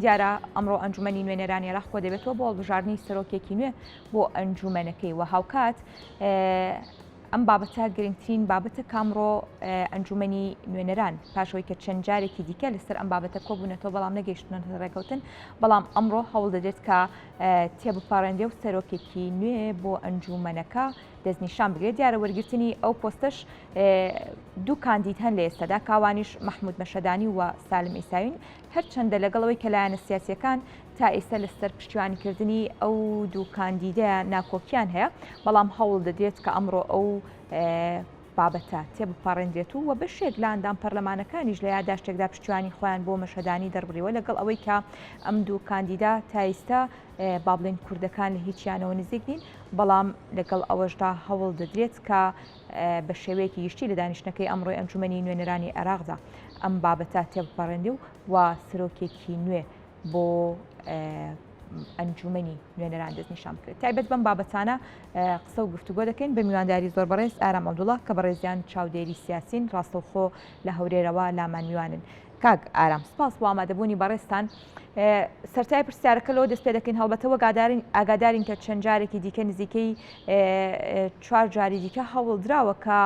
دیارە ئەمڕۆ ئەنجومەنی نوێنەرانی عێراق کۆدەبێتەوە بۆ هەڵبژاردنی سەرۆکێکی نوێ بۆ ئەنجومەنەکەی و هاوکات ئەم بابەتە گرنگترین بابەتە کامڕۆ ئەنجومەنی نوێنەران پاشەوەی کە چەند جارێکی دیکە لەسەر ئەم بابەتە کۆبوونەتەوە بەڵام نەگەیشتنە ڕێکەوتن بەڵام ئەمڕۆ هەوڵ دەدرێت کە تێبپەڕێنرێ و سەرۆکێکی نوێ بۆ ئەنجومەنەکە دەستنیشان بگرێت دیارە وەرگرتنی ئەو پۆستەش دوو کاندید هەن لە ئێستادا کاوانیش مەحمود مەشەدانی و سالم ئیساوین هەرچەندە لەگەڵەوەی کە لایەنە سیاسیەکان تا ئێستا لەسەر پشتیوانیکردنی ئەو دوو کاندیدە ناکۆکیان هەیە بەڵام هەوڵ دەدرێت کە ئەمڕۆ ئەو بابەتە تێبپەڕێندرێت و بەشێک لە ئەندام پەرلەمانەکانیش لە یاداشتێکدا پشتیوانی خۆیان بۆ مەشهەدانی دەربڕیوە لەگەڵ ئەوەی کە ئەم دوو کاندیدا تا ئیستا با بڵێین کوردەکان لە هیچیانەوە نزیک نین بەڵام لەگەڵ ئەوەشدا هەوڵ دەدرێت کە بە شێوەیەکی گشتی لە دانیشتنەکەی ئەمڕۆی ئەنجومەنی نوێنەرانی عێراقدا ئەم بابەتە تێبپەڕێنرێ و و سەرۆکێکی نوێ بۆ ئەنجومەنی نوێنەران دەستنیشان بکرێت. تایبەت بەم بابەتانە قسە و گفتوگۆ دەکەین بە میوانداری زۆر بەڕێز ئارام عەبدوڵا کە بەڕێزیان چاودێری سیاسین ڕاستەوخۆ لە هەورێرەوە لامان میوانن. کاک ئارام سپاس بۆ ئامادەبوونی بەڕێزتان. سەرتای پرسیارەکە لەوە دەست پێ دەکەین هەڵبەتە وەک ئاگادارین کە چەند جارێکی دیکە نزیکەی چوار جاری دیکە هەوڵدراوە کە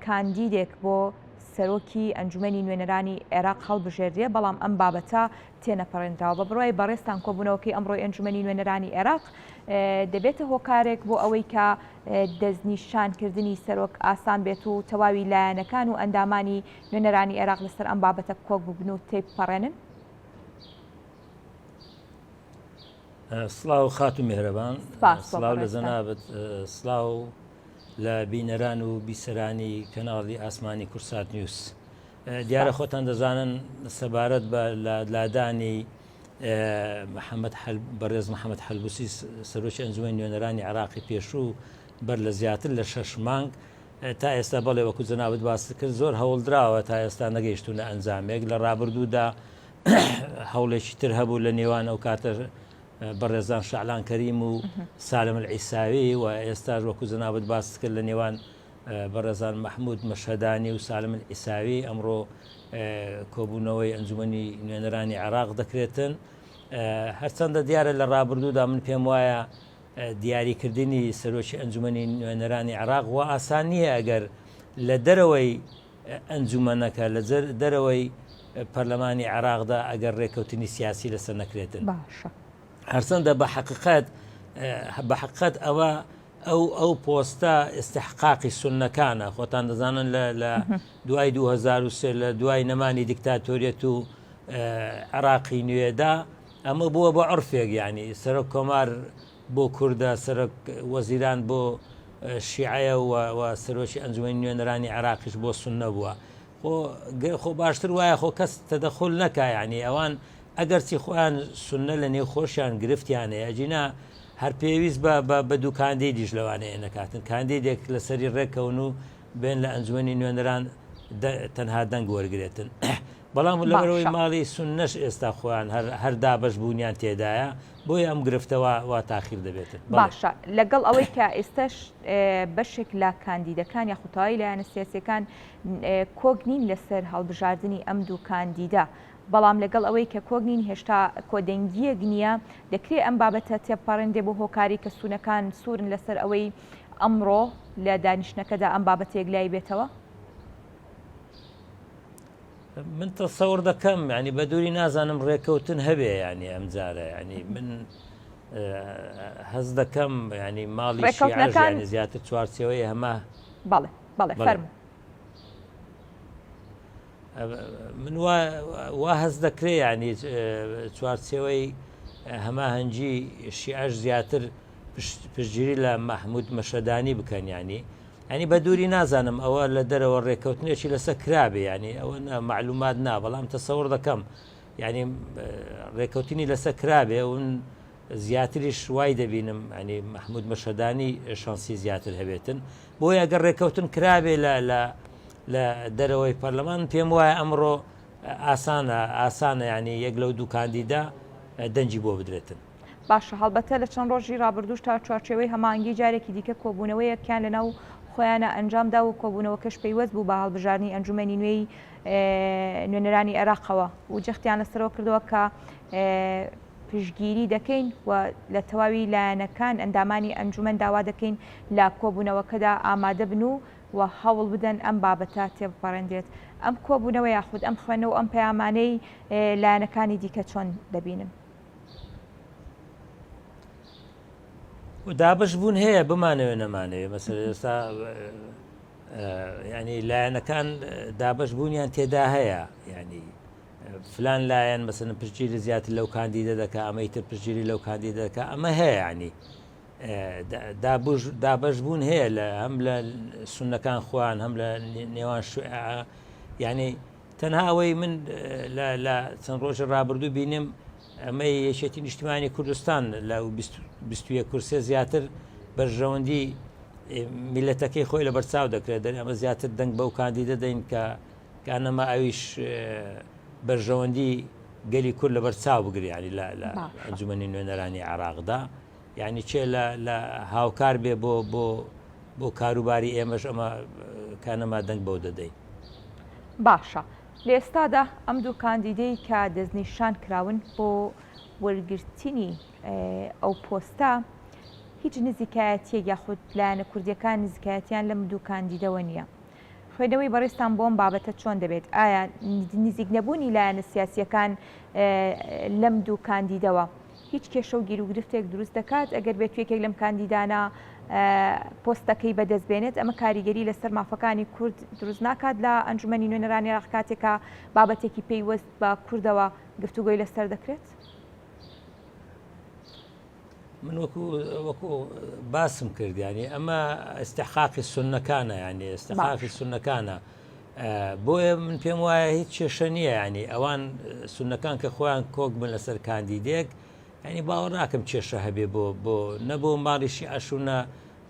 کاندیدێک بۆ سەرۆکی ئەنجومەنی نوێنەرانی عێراق هەڵبژێردرێ بەڵام ئەم بابەتە تێنەپەڕێنراوە. بە بڕوای بەڕێزتان کۆبوونەوەکەی ئەمڕۆی ئەنجومەنی نوێنەرانی عێراق دەبێتە هۆکارێک بۆ ئەوەی کە دەستنیشانکردنی سەرۆک ئاسان بێت و تەواوی لایەنەکان و ئەندامانی نوێنەرانی عێراق لەسەر ئەم بابەتە کۆک ببن و تێبپەڕێنن؟ سڵاو خاتوو میهرەبان، سڵاو لە جەنابت، سڵاو لە بینەران و بیسەرانی کەناڵی ئاسمانی کورسات نیوز. دیارە خۆتان دەزانن سەبارەت بە لادانی محەممەد بەڕێز محەممەد حەلبوسی سەرۆکی ئەنجومەنی نوێنەرانی عێراقی پێشوو بەر لە زیاتر لە شەش مانگ تا ئێستا بەڵێ وەکو جەنابت باست کرد زۆر هەوڵدراوە تا ئێستا نەگەیشتونە ئەنجامێک لە ڕابردوودا هەوڵێکی تر هەبوو لە نێوان ئەو کاتە بەڕێزان شەعلان کەریم و سالم العیساوی و ئێستاش وەکو جەنابت باست کرد لە نێوان بەڕێزان مەحمود مەشهەدانی و سالم العیساوی ئەمڕۆ کۆبوونەوەی ئەنجومەنی نوێنەرانی عێراق دەکرێتن هەرچەندە دیارە لە ڕابردوودا من پێم وایە دیاریکردنی سەرۆکی ئەنجومەنی نوێنەرانی عێراق وا ئاسان نییە ئەگەر لە دەرەوەی ئەنجومەنەکە لە دەرەوەی پەرلەمانی عێراقدا ئەگەر ڕێککەوتنی سیاسی لەسەر نەکرێتن باشە هەرچەندە بە حقیقت بە حقیقت ئەوە ئەو ئەو پۆستە ئیستحقاقی سوننەکانە، خۆتان دەزانن لە لە دوای 2003 لە دوای نەمانی دیکتاتۆریەت و عێراقی نوێدا ئەمە بووە بە عرفێک یعنی سەرۆک کۆمار بۆ کوردە سەرۆک وەزیران بۆ شیعەیە و سەرۆکی ئەنجومەنی نوێنەرانی عێراقیش بۆ سوننە بووە خۆ خۆ باشتر وایە خۆ کەس تەدەخول نەکا یعنی ئەوان ئەگەرچی خۆیان سوننە لە نێو خۆشیان گرفتیان هەیە ئەگینا هەر پێویست بە بە بە دوو کاندیدیش لەوانەیە نەکاتن کاندیدێک لەسەری ڕێککەون و بێن لە ئەنجومەنی نوێنەران تەنها دەنگ وەرگێتن بەڵام لەبەرەوەی ماڵی سوننەش ئێستا خۆیان هەر هەر دابەش بوونیان تێدایە بۆیە ئەم گرفتە وا وا تاخیر دەبێتن. باشە لەگەڵ ئەوەی کە ئێستاش بەشێک لە کاندیدەکان یاخود تەواوی لایەنە سیاسیەکان کۆک نین لەسەر هەڵبژاردنی ئەم دوو کاندیدە بەڵام لەگەڵ ئەوەی کە کۆک نین هێشتا کۆدەنگییەک نییە، دەکرێ ئەم بابەتە تێبپەڕێنرێ بۆ هۆکاری کە سوونەکان سوورن لەسەر ئەوەی ئەمڕۆ لە دانیشتنەکەدا ئەم بابەتە یەکلایی بێتەوە؟ من تەسەور دەکەم یعنی بە دووری نازانم ڕێکەوتن هەبێ یعنی ئەم جارە یعنی من هەز دەکەم ینی ماڵی ڕێکەوتنەکان زیاتر چوارچێوەی هەمە بەڵێ بەڵێ فەرموو. من وا هەست دەکرێ ینی چوارچێوەی هەماهەنگی شیعەش زیاتر پشتگیری لە مەحمود مەشەدانی بکەن ینی ئەنی بە دووری نازانم ئەوە لە دەرەوە ڕێککەوتنێکی لەسەر کرابێ ینی ئەوە معلومات نا بەڵام تەسەور دەکەم ینی ڕێککەوتنی لەسەر کرابێ اون زیاتریش وای دەبینم ینی مەحمود مەشەدانی شانسی زیاتر هەبێتن بۆیە ئەگەر ڕێککەوتن کرابێ لە لە لە دەرەوەی پەرلەمان پێم وایە ئەمڕۆ ئاسانە ئاسانە ینی یەک لەو دوو کاندیدا دەنگی بۆ بدرێتن. باشە هەڵبەتە لە چەند ڕۆژی ڕابردووش تا چوارچێوەی هەماهەنگی جارێکی دیکە کۆبوونەوەیەکیان لەناو خۆیانە ئەنجامدا و کۆبوونەوەکەش پەیوەست بوو بە هەڵبژاردنی ئەنجومەنی نوێی نوێنەرانی عێراقەوە و جەختیان لەسەرەوە کردەوە کە پشتگیری دەکەین و لە تەواوی لایەنەکان ئەندامانی ئەنجومەن داوا دەکەین لە کۆبوونەوەکەدا ئامادە بن و و هەوڵ بدەن ئەم بابەتە تێبپەڕێندرێت. ئەم کۆبوونەوە یاخود ئەم خوێندنەوە و ئەم پەیامانەی لایەنەکانی دیکە چۆن دەبینن؟ دابش بوون هەیە بمانەوێ نەمانەوێ مەسەر ئێستا ینی لایەنەکان دابش بوونیان تێدا هەیە ینی فلان لایەن مەسەن پشتگیری زیاتر لەو کاندیدە دەکا ئەمەی تر پشتگیری لەو کاندیدە دەکا ئەمە هەیە ینی دابش بوون هەیە لە هەم لە سونەکان خۆیان هەم لە نێوان شوێ یعنی تەنها ئەوەی من لە چەند ڕۆژی ڕابردوو بینیم ئەمەی یەکێتی نیشتمانی کوردستان لە 21 کورسێ زیاتر بەرژەوەندی میلەتەکەی خۆی لە بەرچاو دەکرێت دەر ئەمە زیاتر دەنگ بەو کاندیدە دەین کە کانەما ئەویش بەرژەوەندی گەلی کورد لەبەر چاو بگری ینی لە ئەنجومەنی نوێنەرانی عراقدا یعنی چێ لە هاوکار بێ بۆ بۆ بۆ کاروباری ئێمەش ئەمە کانەما دەنگ بەو دەدەین. باشە لە ئێستادا ئەم دوو کاندیدەی کە دەستنیشان کراون بۆ وەرگرتنی ئەو پۆستە هیچ نزیکایەتیەک یاخود لایەنە کوردیەکان نزیکایەتیان لەم دوو کاندیدەوە نییە. خوێندنەوەی بەڕێزتان بۆ ئەم بابەتە چۆن دەبێت؟ ئایا نزیک نەبوونی لایەنە سیاسییەکان لەم دوو کاندیدەوە هیچ کێشە و گیروگرفتێک دروست دەکات؟ ئەگەر بێت یەکێک لەم کاندیدانە پۆستەکەی بەدەست بێنێت ئەمە کاریگەری لەسەر مافەکانی کورد دروست ناکات لە ئەنجومەنی نوێنەرانی عێراق کاتێک کە بابەتێکی پەیوەست بە کوردەوە گفتوگۆی لەسەر دەکرێت؟ من وەکو وەکو باسم کرد ینی ئەمە استحقاقی سنەکانە ینی استحقاقی سنەکانە بۆیە من پێم وایە هیچ کێشە نییە ینی ئەوان سنەکان کە خۆیان کۆک بن لەسەر کاندیدێک ینی باوەڕ ناکەم کێشە هەبێ بۆ بۆ نەبۆ ماڵیشی ئەشونە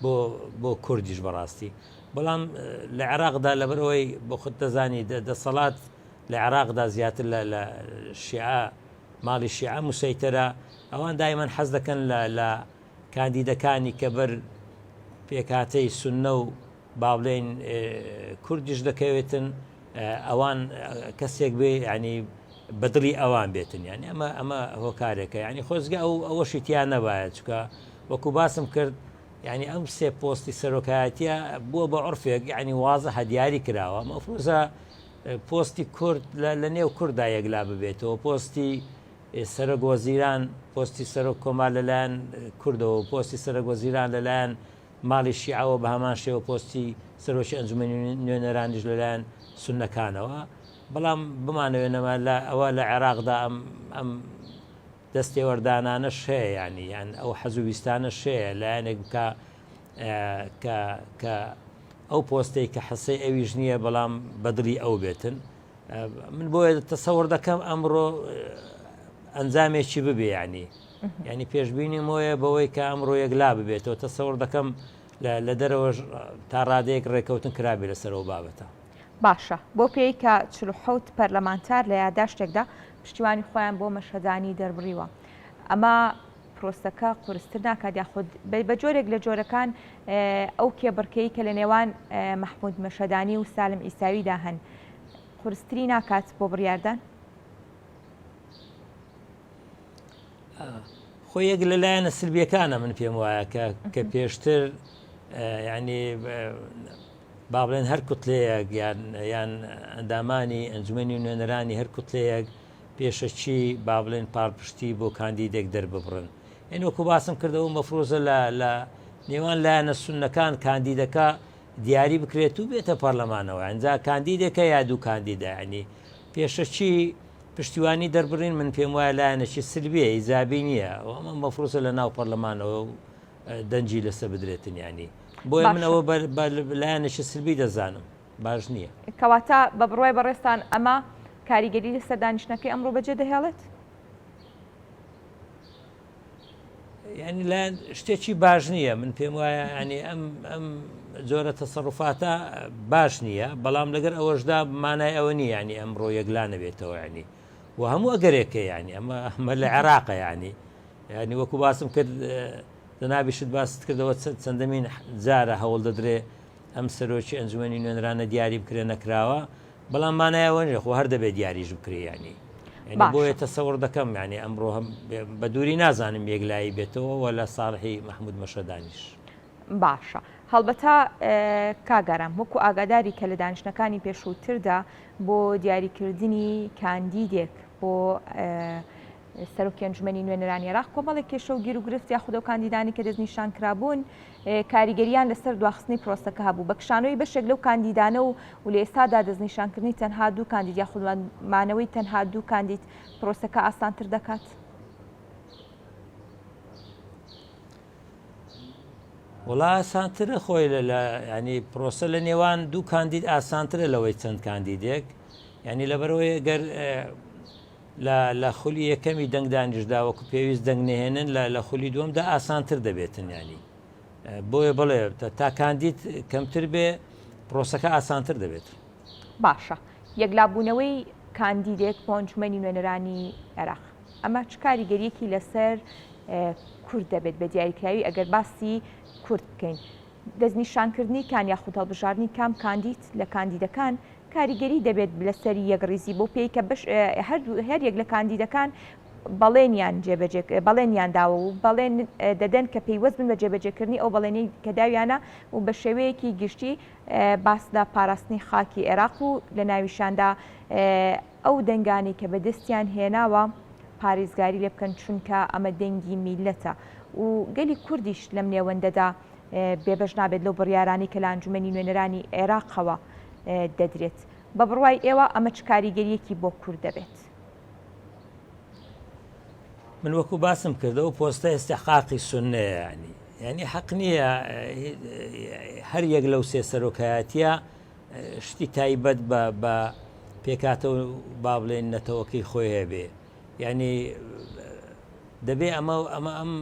بۆ بۆ کوردیش بەڕاستی بەڵام لە عێراقدا لەبەرەوەی بۆ خود دەزانی دەسەڵات لە عێراقدا زیاتر لە شیعە ماڵی شیعە مسەیتەرە ئەوان دایمەن حەز دەکەن لە لە کاندیدەکانی کە بەر پێکهاتەی سوننە و با بڵێین کوردیش دەکەوێتن ئەوان کەسێک بێ ینی بەدڵی ئەوان بێتن ینی ئەمە ئەمە هۆکارێکە ینی خۆزگە ئەو ئەوەشی تیا نەبایە چکە وەکو باسم کرد یعنی ئەم سێ پۆستی سەرۆکایەتە بووە بە عرفێک یعنی وازە هەدیاری کراوە مەفروزە پۆستی کورد لە نێو کورددا یەکلا ببێتەوە، پۆستی سەرۆک وەزیران، پۆستی سەرۆک کۆمار لەلایەن کوردەوە و پۆستی سەرۆک وەزیران لەلایەن ماڵی شیعەوە بە هەمان شێوە پۆستی سەرۆکی ئەنجومەنی نوێنەرانیش لەلایەن سوننەکانەوە. بەڵام بمانەوێ نەما لە ئەوە لە عێراقدا ئەم ئەم دەستێوەردانانەش هەیە یانی یان ئەو حەز و ویستانەش هەیە لایەنێک بکا کە کە ئەو پۆستەی کە حسەی ئەویش نییە بەڵام بەدڵی ئەو بێتن من بۆیە تەسەوڕ دەکەم ئەمڕۆ ئەنجامێکی ببێ ینی ینی پێشببینی مۆیە بەوەی کە ئەمڕۆ یەکلا ببێتەوە تەسەوڕ دەکەم لە دەرەوەش تا ڕادەیەک ڕێکەوتن کرابێ لەسەرەوە بابەتە. باشە بۆ پێی کە 47 پەرلەمانتار لە یاداشتێکدا پشتیوانی خۆیان بۆ مەشهەدانی دەربڕیوە ئەمە پرۆسەکە قورستر ناکات یاخود بە جۆرێک لە جۆرەکان ئەو کێبڕکێی کە لە نێوان مەحمود مەشهەدانی و سالم عیساویدا هەن قورستری ناکات بۆ بڕیاردان؟ خۆ یەک لە لایەنە سلبیەکانە من پێم وایە کە کە پێشتر ینی با بڵێن هەر کوتلەیەک یان یان ئەندامانی ئەنجومەنی نوێنەرانی هەر کوتلەیەک پێشەکی با بڵێن پاڵپشتی بۆ کاندیدێک دەرببڕن یعنی وەکو باسم کردەوە مەفرۆزە لە لە نێوان لایەنە سوننەکان کاندیدەکە دیاری بکرێت و بێتە پەرلەمانەوە ئەنجا کاندیدێکە یا دوو کاندیدە ینی پێشەکی پشتیوانی دەربڕین من پێم وایە لایەنێکی سلبیە ئیجابی نییە ئەمە مەفروزە لە ناو پەرلەمانەوە و دەنگی لەسەر بدرێتن ینی بۆیە من ئەوە بە لایەنێکی سلبی دەزانم باش نییە. کەواتە بە بڕوای بەڕێزتان ئەمە کاریگەری لەسەر دانیشتنەکەی ئەمڕۆ بەجێ دەهێڵێت؟ یعنی لایەن شتێکی باش نییە من پێم وایە ینی ئەم ئەم جۆرە تەسەڕفاتە باش نییە بەڵام لەگەر ئەوەشدا مانای ئەوە نییە ینی ئەمڕۆ یەکلا نەبێتەوە ینی و هەموو ئەگەرێکە ینی ئەمە ئەمە لە عێراقە ینی ینی وەکو باسم کرد جەنابیشت باست کردەوە چەندەمین جارە هەوڵ دەدرێ. ئەم سەرۆکی ئەنجومەنی نوێنرانە دیاری بکرێ نەکراوە بەڵام مانای ئەوە نیە خۆ هەر دەبێت دیاریش بکرێ یانی یعنی بۆیە تەسەوڕ دەکەم یعنی ئەمڕۆ هەم بە دووری نازانم یەکلایی بێتەوە وە لە ساڵحی مەحمود مەشەدانیش. باشە هەڵبەتە کاک ئارام وەکو ئاگاداری کە لە دانیشتنەکانی پێشووتردا بۆ دیاریکردنی کاندیدێک بۆ سەرۆکی ئەنجومەنی نوێنەرانی عێراق کۆمەڵێک کێشە و گیروگرفت یاخود ئەو کاندیدانی کە دەستنیشان کرابوون کاریگەریان لەسەر دواخستنی پرۆسەکە هەبوو بە کشانەوەی بەشێک لەو کاندیدانە و و لە ئێستادا دەستنیشانکردنی تەنها دوو کاندید یاخود مانەوەی تەنها دوو کاندید پرۆسەکە ئاسانتر دەکات؟ وڵا ئاسانترە خۆی لە ینی پرۆسە لە نێوان دوو کاندید ئاسانترە لەوەی چەند کاندیدێک ینی لەبەرەوەی گەر لە لە خولی یەکەمی دەنگدانیشدا وەکو پێویست دەنگ نەهێنن لە لە خولی دووەمدا ئاسانتر دەبێتن ینی بۆیە بڵێ تا کاندید کەمتر بێ پرۆسەکە ئاسانتر دەبێت. باشە یەکلابوونەوەی کاندیدێک بۆ ئەنجومەنی نوێنەرانی عێراق ئەمە چ کاریگەریەکی لەسەر کورد دەبێت بە دیاریکراوی ئەگەر باسی کورد بکەین دەستنیشانکردنی کان یاخود هەڵبژاردنی کام کاندید لە کاندیدەکان کاریگەری دەبێت لەسەر یەکڕیزی بەو پێی کە بەش هەردوو هەر یەک لە کاندیدەکان بەڵێنیان جێبەجێ بەڵێنیان داوە و بەڵێن دەدەن کە پەیوەست بن بە جێبەجێکردنی ئەو بەڵێنەی کە داویانە و بە شێوەیەکی گشتی باس لە پاراستنی خاکی عێراق و لە ناویشاندا ئەو دەنگانەی کە بەدەستیان هێناوە پارێزگاری لێ بکەن چونکە ئەمە دەنگی میللەتە و گەلی کوردیش لەم نێوەندەدا بێبەش نابێت لەو بڕیارانەی کە لە ئەنجومەنی نوێنەرانی عێراقەوە دەدرێت. بە بڕوای ئێوە ئەمە چ کاریگەرییەکی بۆ کورد دەبێت؟ من وەکو باسم کرد ئەو پۆستە ئێستحقاقی سوننەیە یانی یعنی حەق نییە هەر یەک لەو سێ سەرۆکایەتیە شتی تایبەت بە بە پێکاتە و با بڵێن نەتەوەکەی خۆی هەبێ یعنی دەبێ ئەمە ئەمە ئەم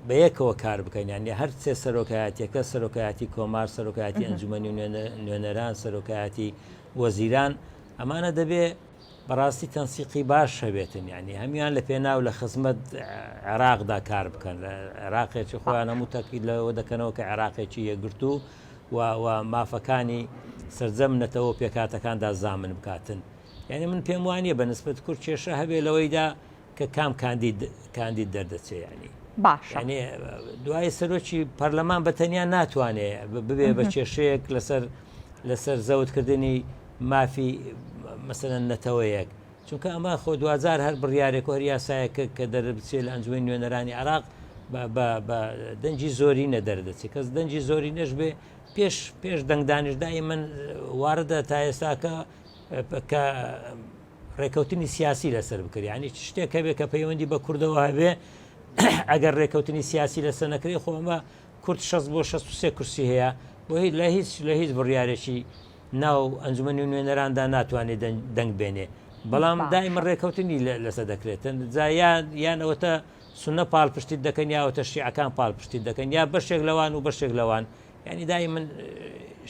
بە یەکەوە کار بکەن یعنی هەر سێ سەرۆکایەتیەکە سەرۆکایەتی کۆمار سەرۆکایەتی ئەنجومەنی نوێنەران سەرۆکایەتی وەزیران ئەمانە دەبێ بەڕاستی تەنسیقی باش هەبێتن یعنی هەموان لە پێناو لە خزمەت عێراقدا کار بکەن لە عێراقێکی خۆیان هەموو تەکید لەوە دەکەنەوە کە عێراقێکی یەکگرتوو و و مافەکانی سەرجەم نەتەوە پێکاتەکاندا زامن بکاتن یعنی من پێم وانە بە نسبەت کورد کێشە هەبێ لەوەیدا کە کام کاندید کاندید دەردەچێ ینی باشە یعنی دوای سەرۆکی پەرلەمان بە تەنیا ناتوانێ ببێ بە کێشەیەک لەسەر لەسەر زەوتکردنی مافی مەسەلەن نەتەوەیەک چونکە ئەمە خۆ دواجار هەر بڕیارێک و هەر یاسایەک کە دەربچێت لە ئەنجومەنی نوێنەرانی عێراق بە دەنگی زۆرینە دەردەچێت کەس دەنگی زۆری نەش بێ پێش پێش دەنگدانیش دائیمەن واردە تا ئێستاکە کە ڕێکەوتنی سیاسی لەسەر بکرێت یعنی شتێک هەبێ کە پەیوەندی بە کوردەوە هەبێ ئەگەر ڕێکەوتنی سیاسی لەسەر نەکرێ خۆ ئەمە کورد 60 بۆ 63 کورسی هەیە بۆ هیچ لە هیچ لە هیچ بڕیارێکی ناو ئەنجومەنی نوێنەراندا ناتوانێت دەنگ بێنێ بەڵام دایمە ڕێکەوتنی لەسەر دەکرێتن جا یان ئەوەتە سونە پاڵپشتیت دەکەن یاوەتە شیعەکان پاڵپشتیت دەکەن یا بەشێک لەوان و بەشێک لەوان یعنی دای من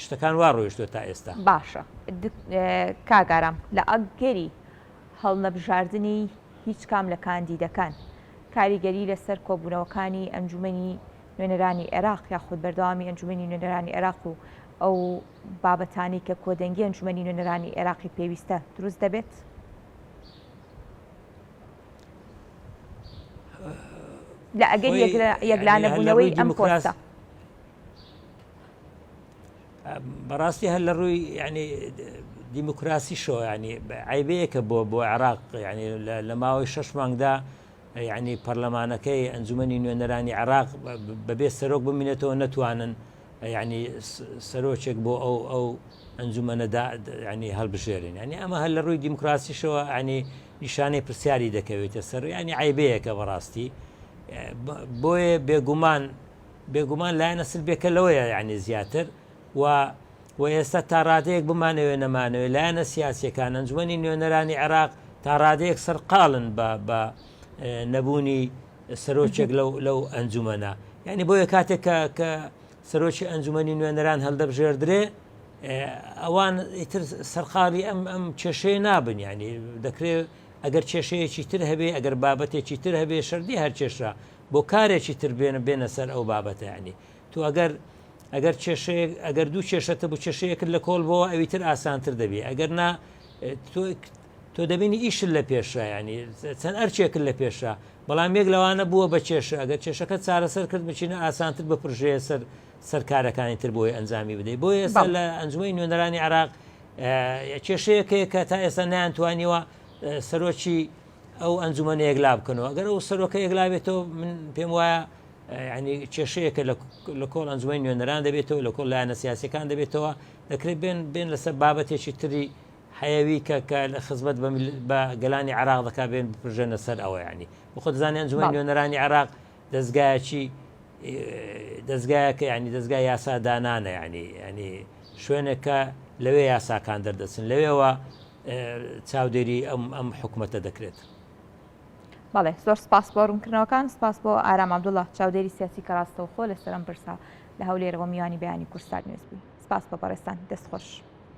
شتەکان وا ڕۆیشتوە تا ئێستا. باشە کاک ئارام لە ئەگەری هەڵنەبژاردنی هیچ کام لە کاندیدەکان کاریگەری لەسەر کۆبوونەوەکانی ئەنجومەنی نوێنەرانی عێراق یاخود بەردەوامی ئەنجومەنی نوێنەرانی عێراق و ئەو بابەتانەی کە کۆدەنگی ئەنجومەنی نوێنەرانی عێراقی پێویستە دروست دەبێت؟ لە ئەگەر یەکلانەبوونەوەی ئەم پۆستە. بەڕاستی هەر لە ڕووی ینی دیموکراسی شۆ ینی عیبەیەکە بۆ بۆ عێراق ینی لە ماوەی شش مانگدا یعنی پەرلەمانەکەی ئەنجومەنی نوێنەرانی عێراق بەبێ سەرۆک بمینێتەوە نەتوانن یعنی سەرۆکێک بۆ ئەو ئەو ئەنجومەنەدا ینی هەڵبژێرن ینی ئەمە هەر لە ڕووی دیموکراسیشەوە ینی نیشانەی پرسیاری دەکەوێتە سەر ینی عیبەیەکە بەڕاستی بۆیە بێگومان بێگومان لایەنە سلبیەکە لەوەیە یعنی زیاتر و و ئێستا تا ڕادەیەک بمانەوێ نەمانەوێ لایەنە سیاسیەکان ئەنجومەنی نوێنەرانی عێراق تا ڕادەیەک سەرقاڵن بە بە نەبوونی سەرۆکێک لەو لەو ئەنجومەنە یعنی بۆیە کاتێک کە کە سەرۆکی ئەنجومەنی نوێنەران هەڵدەبژێردرێ ئەوان ئیتر سەرقاڵی ئەم ئەم کێشەیە نابن یعنی دەکرێت ئەگەر کێشەیەکی تر هەبێ ئەگەر بابەتێکی تر هەبێ شەردی هەر کێشە بۆ کارێکی تر بێنە بێنە سەر ئەو بابەتە یعنی تو ئەگەر. ئەگەر کێشەیەک ئەگەر دوو کێشەتە بوو کێشەیەکت لە کۆڵ بۆ ئەوی تر ئاسانتر دەبی ئەگەر نا تۆ تۆ دەبینی ئیشت لە پێشە ینی چەند ئەرچێکت لە پێشە بەڵام یەک لەوانە بووە بە کێشە ئەگەر کێشەکە چارەسەر کرد بچینە ئاسانتر بپرژەیە سەر سەرکارەکانی تر بۆی ئەنجامی بدەیت بۆ ئێستا لە ئەنجومی نوێنەرانی عراق کێشەیەکەیە کە تا ئێستا نەیانتوانیوە سەرۆکی ئەو ئەنجومەنە یەکلا بکەنەوە ئەگەر ئەو سەرۆکە یەکلا بێتەوە من پێم وایە ینی کێشەیەکە لە کۆڵ ئەنجومی نوێنەران دەبێتەوە لە کۆڵ لایەنە سیاسەکان دەبێتەوە دەکرێت بێن بێن لەسەر بابەتێکی تری حەیەوی کە کە لە خزمەت بە گەلانی عراق دەکات بێن بپرژێنە سەر ئەوە ینی بخۆ دەزانانی ئەنجومی نوێنەرانی عراق دەستگایەکی دەستگایەکە ینی دەستگای یاسا دانانە ینی ینی شوێنێکە لەوێ یاساکان دەردەچن لەوێوە چاودێری ئەم ئەم حکوومەتە دەکرێت. بەڵێ زۆر سپاس بۆ ڕوونکردنەوەکان سپاس بۆ ئارام عەبدوڵڵا چاودێری سیاسی کە ڕاستەوخۆ لەسەر ئەم پرسە لە هەولێرەوە میوانی بەیانی کوردستان نیوز بووی سپاس بۆ بەڕێزتان دەست خۆش.